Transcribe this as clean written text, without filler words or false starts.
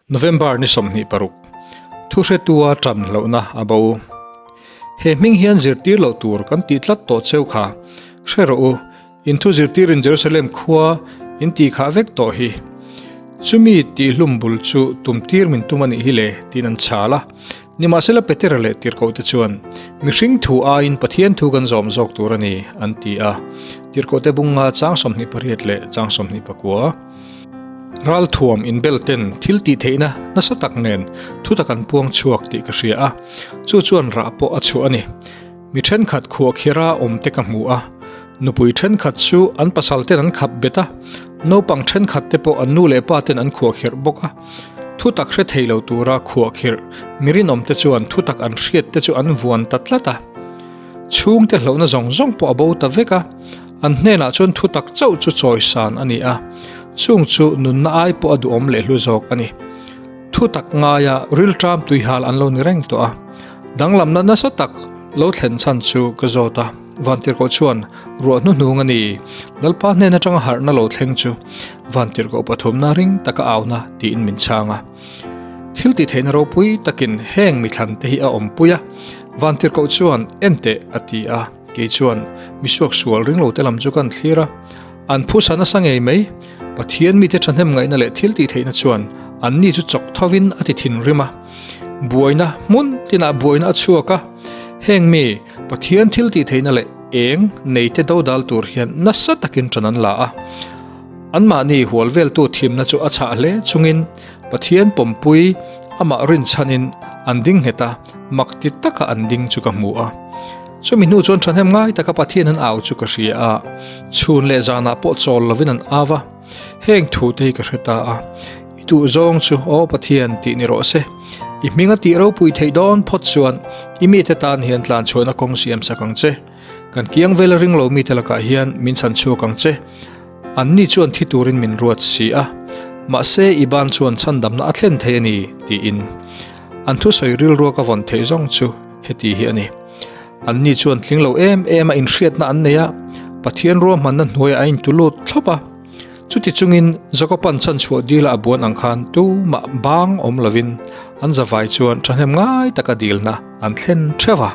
November ni 26, Thuhretua tan hlauhna a bo. He hming hian zirtir loh tur kan tih tlat tawh cheu kha hre rawh u, in thu zirtirin Jerusalem khua in tih khah vek tawh hi. Chumi tihhlum bul chu tumtir min tum a nih hi le tiin an chhal a. Nimahsela Petera leh Tirhkohte chuan, Mihring thu aiin Pathian thu kan zawm zawk tur a ni, an ti a. Tirhkohte bunga chang 28 leh chang 29. Ralthuam inbel ten thil tih theihna nasa tak nen thutak an puang chhuak tih ka hria a, chu chuan rah pawh a chhuah a ni. Mi thenkhat khuahkhira awm te ka hmu a, nupui thenkhat chu an pasal ten an khap bet a, naupang thenkhat te pawh an nu leh pa ten an khuahkhirh bawk a. Thutak hre thei lo tura khuahkhirh mi rinawm te chuan thutak an hriat te chu an vuan ta tlat a. Chhungte hlauhna zawng zawng pawh a bo ta vek a. An hnenah chuan thutak chauh chu chawisan a ni a, chung chu nunna ai pawh a duhawm leh hlu zawk a ni. Thutak ngaia rilṭam tuihal an lo ni reng tawh a, danglamna nasa tak lo thlen chhan chu ka zawt a, Vantirhkoh chuan ruah hnuhnung a ni, Lalpa hnen aṭanga harhna lo thleng chu Vantirhkoh pathumna ring taka auna tiin min chhang a. Thil tihtheihna ropui takin heng mithlante hi a awmpui a, Vantirhkoh chuan enteh a ti a. Kei chuan misuak sual ring lo te lam chu kan thlir a, an phusa nasa ngei mai. Pathian mite thahnem ngaihna leh thil tih theihna chuan anni chu chawk thovin a ti thinrim a. Buaina hmun tinah buaina a chhuak a, heng mi Pathian thil tih theihna leh eng nei te dodal tur hian nasa takin ṭan an la a. Anmahni hual veltu thimna chu a chhah hle chungin Pathian pawmpui amah rinchhanin an ding nghet a, mak ti taka an ding chu ka hmu a. Chumi hnu chuan thahnem ngai taka Pathian an au chu ka hria a, chhun leh zanah pawh chawl lovin an au a. Heng thu te hi ka hre ta a, I duh zawng chu Aw Pathian tih ni rawh se. I hming a tih ropui theih dawn phawt chuan i mite tan hian tlanchhuahna kawng siam sak ang che. Kan kiang vela ring lo mite lakah hian min chhan chhuak ang che. Anni chuan thi turin min ruat si a, mahse i ban chuan chhandamna a thlen thei a ni, tiin. An thusawi rilrua ka vawn theih zawng chu heti hi a ni. Anni chuan tling lo em em a inhriatna an nei a, Pathian ruahmanna hnuaiah a intu lut thlawp a. Chuti chungin Jakoban chhanchhuah dila a buan ang khan tumah bang awm lovin an zavai chuan thahnem ngai taka dilna an thlen theuh a.